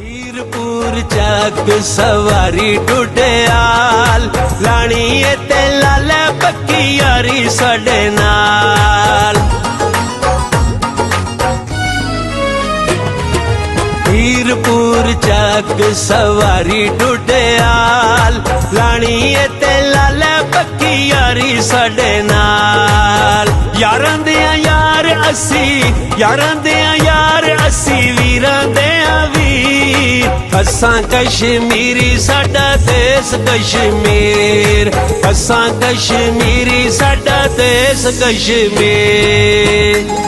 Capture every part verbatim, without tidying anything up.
پیر پور چک سواری ڈڈیال، لانی اے تے لالے پکی یاری ساڈے نال۔ پیر پور چک سواری ڈڈیال، لانی اے تے لالے پکی یاری ساڈے نال۔ یاراں دیاں یار اسی، یاراں دیاں یار اسی، ویراں دیاں ویر۔ اساں کشمیری، ساڈا دیس کشمیر۔ اساں کشمیری، ساڈا دیس کشمیر۔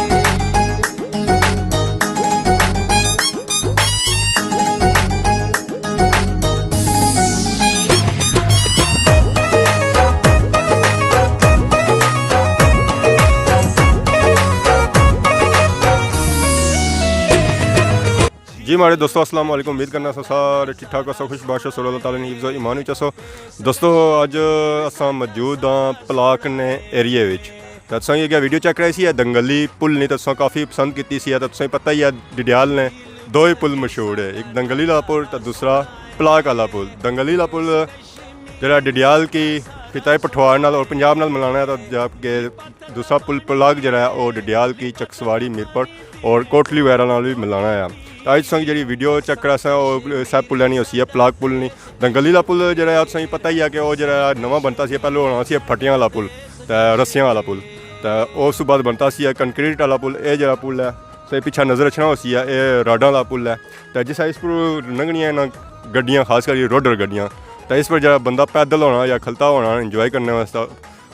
جی ماڑے دوستو، السلام علیکم۔ امید کرنا سو سارے ٹھیک ٹھاک ہوسو، خوش باش ہوسو، اللہ تعالیٰ نے حفظ و ایمان وچ ہوسو۔ دوستو، اج اساں موجود ہاں پلاک نے ایریے وچ۔ تے تساں کی اگے ویڈیو چیک کرائی سی، اے دنگلی پل نی، تے تساں کافی پسند کیتی سی۔ تے تساں پتہ ہی ہے، ڈڈیال نے دو ہی پل مشہور ہے، ایک دنگلی والا پل تے دوسرا پلاک والا پل۔ دنگلی والا پل جڑا ڈڈیال کی خطہ پٹھوار نال اور پنجاب نال ملانا ہے، تے جبکہ دوسرا پل پلاک جڑا ہے، او ڈڈیال کی چکسواری، میرپور اور کوٹلی وغیرہ نال بھی ملانا ہے۔ تے اج تساں کی جڑی ویڈیو چیک کراساں، او سب پلیں نی ہوسی ہے، پلاک پل نی۔ دنگلی والا پل جڑا ہے، تساں کی پتہ ہی ہے کہ او جڑا نواں بنتا سی، پہلے ہونا سی پھٹیاں والا پل تے رسیاں والا پل، تے اس بعد بنتا سی کنکریٹ والا پل۔ اے جڑا پل ہے، تساں پچھے نظر اچھنا ہوسی ہے، اے راڈاں والا پل ہے۔ تے جس اس پر لنگھنیاں نا گڈیاں، خاص کر یہ روڈر گڈیاں، تے اس پر جڑا بندہ پیدل ہونا یا کھلتا ہونا انجوائے کرنے واسطے،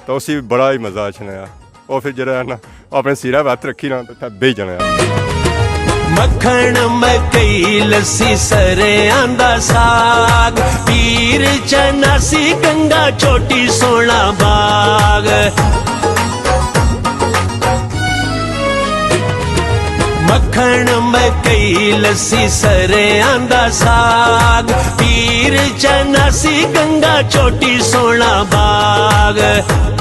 تے اسی بڑا ہی مزہ اچھنا ہے۔ او پھر جڑا ہے نا، اپنے سرے پہ ہتھ رکھی نا، تے اتھے بہی جانا ہے۔ مکھن مکئی لسی سریاں دا ساگ، پیر چناسی گنگا چوٹی سوہنا باغ۔ مکھن مکئی لسی سریاں دا ساگ، پیر چناسی گنگا چوٹی سوہنا باغ۔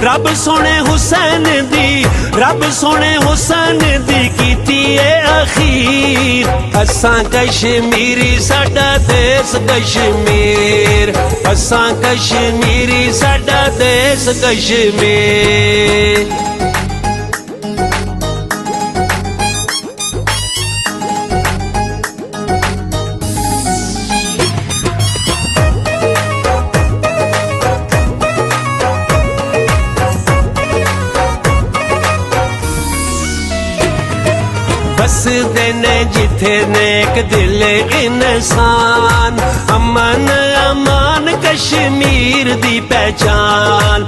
رب سوہنے حسین دی، رب سوہنے حسین دی کیتی اے اخیر۔ اساں کشمیری، ساڈا دیس کشمیر۔ اساں کشمیری، ساڈا دیس کشمیر۔ بسدے نے جتھے نیک دل انسان، امن امان کشمیر دی پہچان۔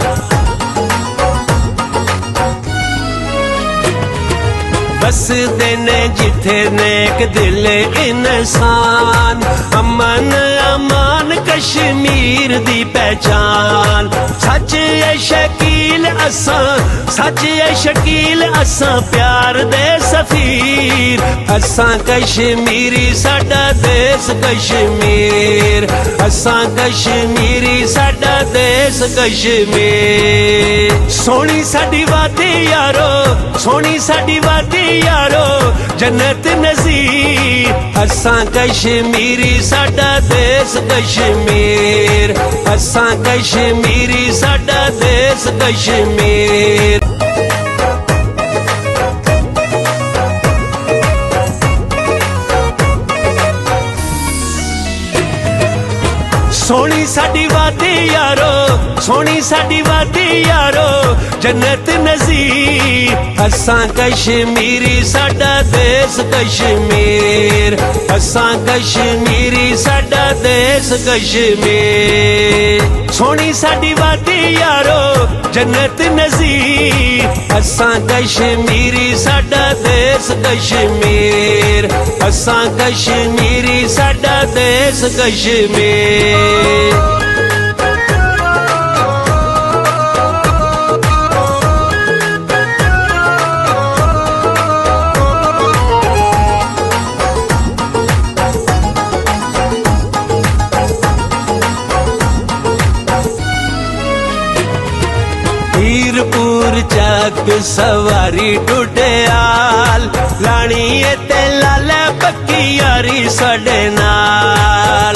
بسدے نے جتھے نیک دل انسان، امن امان کشمیر دی پہچان۔ سچ اے شکیل اساں، سچ اے شکیل اساں پیار دے سفیر۔ اساں کشمیری، ساڈا دیس کشمیر۔ اساں کشمیری، ساڈا دیس کشمیر۔ سوہنی ساڈی وادی یارو، سوہنی ساڈی وادی یارو، جنت نظیر۔ اساں کشمیری، ساڈا دیس کشمیر۔ اساں کشمیری، ساڈا دیس کشمیر۔ سوہنی ساڈی وادی یارو، سوہنی ساڈی وادی یارو، جنت نظیر۔ اساں کشمیری، ساڈا دیس کشمیر۔ اساں کشمیری، ساڈا دیس کشمیر۔ سوہنی ساڈی وادی یارو، جنت نظیر۔ اساں کشمیری، ساڈا دیس کشمیر۔ اساں کشمیری، ساڈا دیس کشمیر۔ پیر پور چک سواری ڈڈیال، لانی اے تے لالے پکی یاری ساڈے نال۔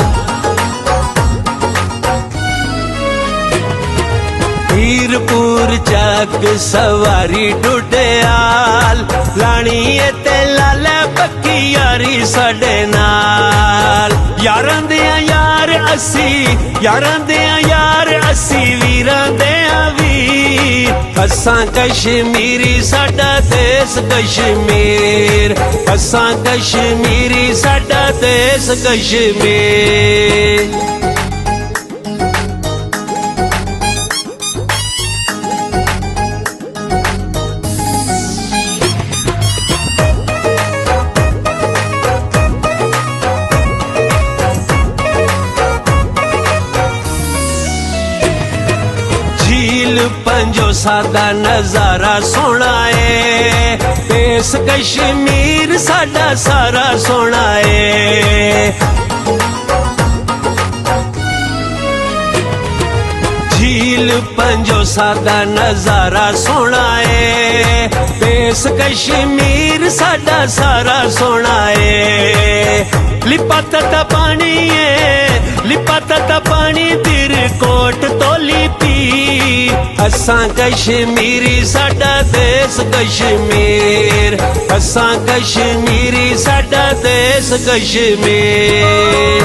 پیر پور چک سواری ڈڈیال، لانی اے تے لالے پکی یاری ساڈے نال۔ یاراں دیاں یار اسی، یاراں دیاں یار اسی، ویراں دیاں ویر۔ اساں کشمیری، ساڈا دیس کشمیر۔ اساں کشمیری، ساڈا دیس کشمیر۔ جھیل پنجوسہ دا نظارہ سوہنا اے، دیس کشمیر ساڈا سارا سوہنا اے۔ جھیل پنجوسہ دا نظارہ سوہنا اے، دیس کشمیر ساڈا سارا سوہنا اے۔ لپا تتا پانی اے، لپا تتا پانی، پیر کوٹ تولی پی۔ اساں کشمیری، ساڈا دیس کشمیر۔ اساں کشمیری، ساڈا دیس کشمیر۔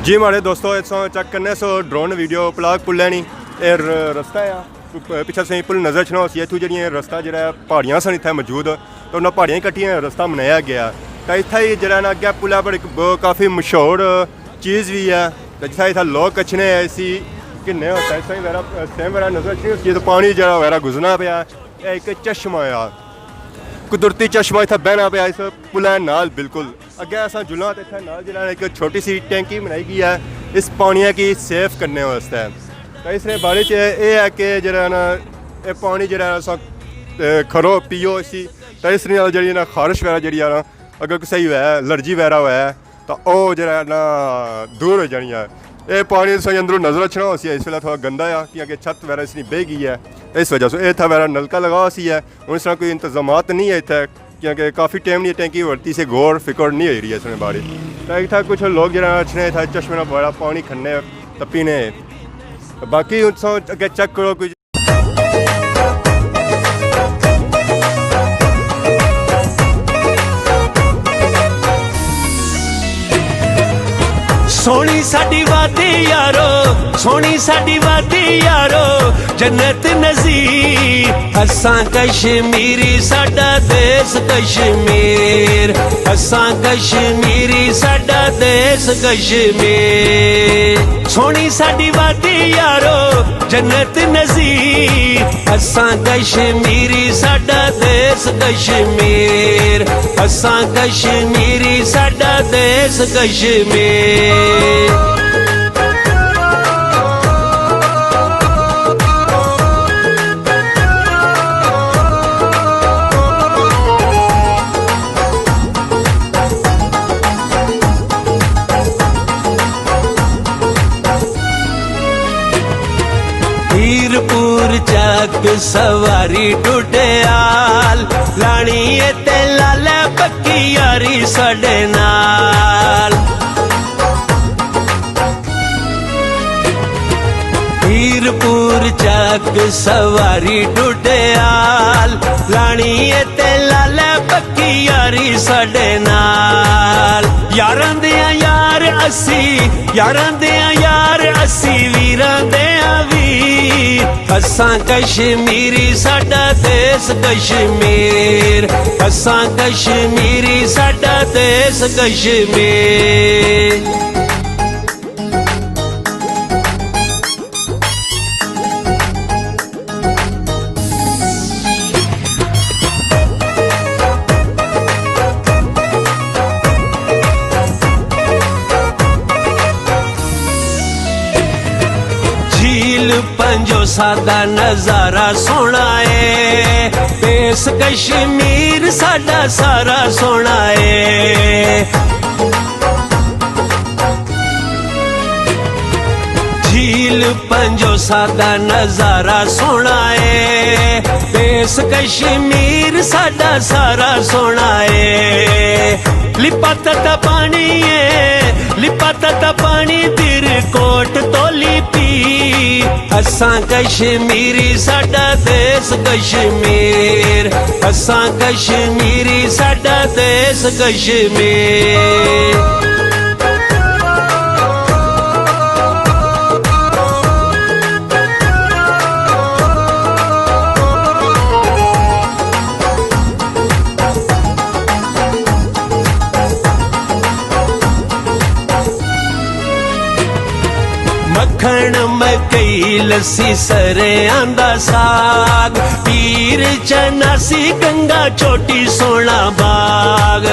جی ماڑے دوستو، اتھوں چیک کرنے سو ڈرون ویڈیو، پلاک پلے نی، اے ر-، رستہ آ۔ پ-، پچھے تساں پل نظر اچھنا ہوسی، اتھوں جیہڑیاں رستہ جیہڑا ہے، پہاڑیاں سن اتھے موجود، تے انہاں پہاڑیاں کٹیاں رستہ بنایا گیا۔ تے اتھے ہی جیہڑا نا اگے پل ہے، بڑی ب-، کافی مشہور چیز وی ہے۔ تے جتھے اتھے لوک اچھنے ہیں، اسی کنے ہوتا ہے، اس طرح وغیرہ، سیم وغیرہ نظر اچھنی ہوسی، تے پانی جیہڑا وغیرہ گزرنا پیا۔ اے ایک چشمہ آ، قدرتی چشمہ اتھے بہنا پیا اس پلے نال بالکل۔ اگے اساں جلاں تے اتھے نال جیہڑا ایک چھوٹی سی ٹینکی بنائی گئی ہے اس پانیاں کی سیو کرنے واسطے۔ تے اس نے بارے چ اے ہے کہ جیہڑا نا، اے پانی جیہڑا اساں، اے، کھرو پیو اسی، تے اس نال جیہڑی نا خارش وغیرہ جیہڑی ہے نا، اگر کسے کی ہوئے، الرجی وغیرہ ہوئے، تاں او جیہڑا ہے نا دور ہوئی جانی ہے۔ اے پانی تساں اندروں نظر اچھنا ہوسی، اس ویلے تھوڑا گندا آ، کیونکہ چھت وغیرہ اس نی بہی گئی ہے، اس وجہ سے۔ اے اتھا وغیرہ نلکا لگا ہوسی ہے، ہن اس طرح کوئی انتظامات نہیں ہے اتھے، کیونکہ کافی ٹائم نی ٹینکی ورتی سے، غور فکر نہیں ہوئی رہی ہے اس نے بارے۔ تاں اتھا کچھ لوگ جیہڑا اچھنے اتھا چشمے نا بڑا پانی کھنے تے پینے۔ باقی ہن تساں اگے چیک کرو کچھ۔ سوہنی ساڈی وادی یارو، سوہنی ساڈی وادی یارو، جنت نظیر۔ اساں کشمیری، ساڈا دیس کشمیر۔ اساں کشمیری، ساڈا دیس کشمیر۔ سوہنی ساڈی وادی یارو، جنت نظیر۔ اساں کشمیری، ساڈا دیس کشمیر۔ اساں کشمیری، ساڈا دیس کشمیر۔ پیر پور چک سواری ڈڈیال، لانی اے تے لالے پکی یاری ساڈے نال۔ پیر پور چک سواری ڈڈیال، لانی اے تے لالے پکی یاری ساڈے نال۔ یاراں دیاں یار اسی، یاراں دیاں یار اسی، ویراں دیاں ویر۔ اساں کشمیری، ساڈا دیس کشمیر۔ اساں کشمیری، ساڈا دیس کشمیر۔ جھیل پنجوسہ دا نظارہ سوہنا اے، دیس کشمیر ساڈا سارا سوہنا اے۔ جھیل پنجوسہ دا نظارہ سوہنا اے، دیس کشمیر ساڈا سارا سوہنا اے۔ لپا تتا پانی اے، لپا تتا پانی، دیر کوٹ تولی پی۔ اساں کشمیری، ساڈا دیس کشمیر، اساں کشمیری، ساڈا دیس کشمیر۔ مکھن مکئی لسی سریاں دا ساگ، پیر چناسی گنگا چوٹی سوہنا باغ۔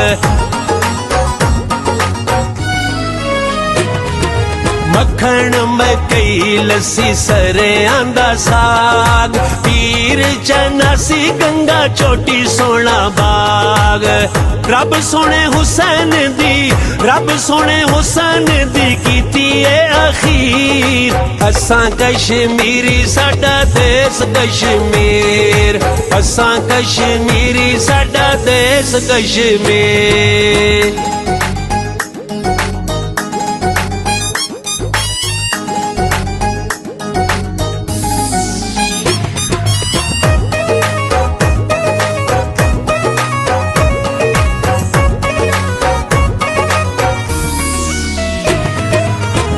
مکھن مکئی لسی سریاں دا ساگ، پیر چناسی گنگا چوٹی سوہنا باغ۔ رب سوہنے حسین دی، رب سوہنے حسین دی کیتی اے اخیر۔ اساں کشمیری، ساڈا دیس کشمیر، اساں کشمیری، ساڈا دیس کشمیر۔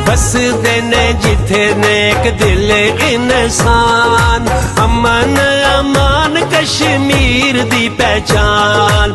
بسدے نے جتھے نیک دل انسان، امن امان کشمیر دی پہچان۔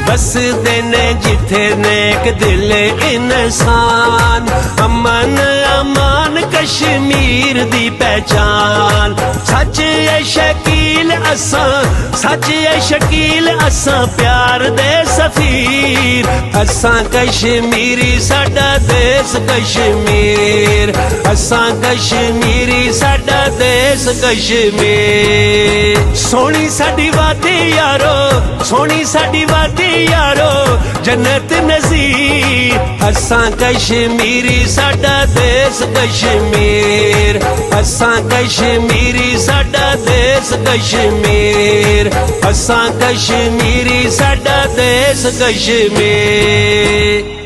بسدے نے جتھے نیک دل انسان، امن امان کشمیر دی پہچان۔ سچ اے شکیل اساں، سچ اے شکیل اساں پیار دے سفیر۔ اساں کشمیری، ساڈا دیس کشمیر، اساں کشمیری، ساڈا دیس کشمیر۔ سوہنی ساڈی وادی یارو، سوہنی ساڈی وادی یارو، جنت نظیر۔ اساں کشمیری، ساڈا دیس کشمیر، اساں کشمیری، ساڈا دیس کشمیر، اساں کشمیری، ساڈا دیس کشمیر۔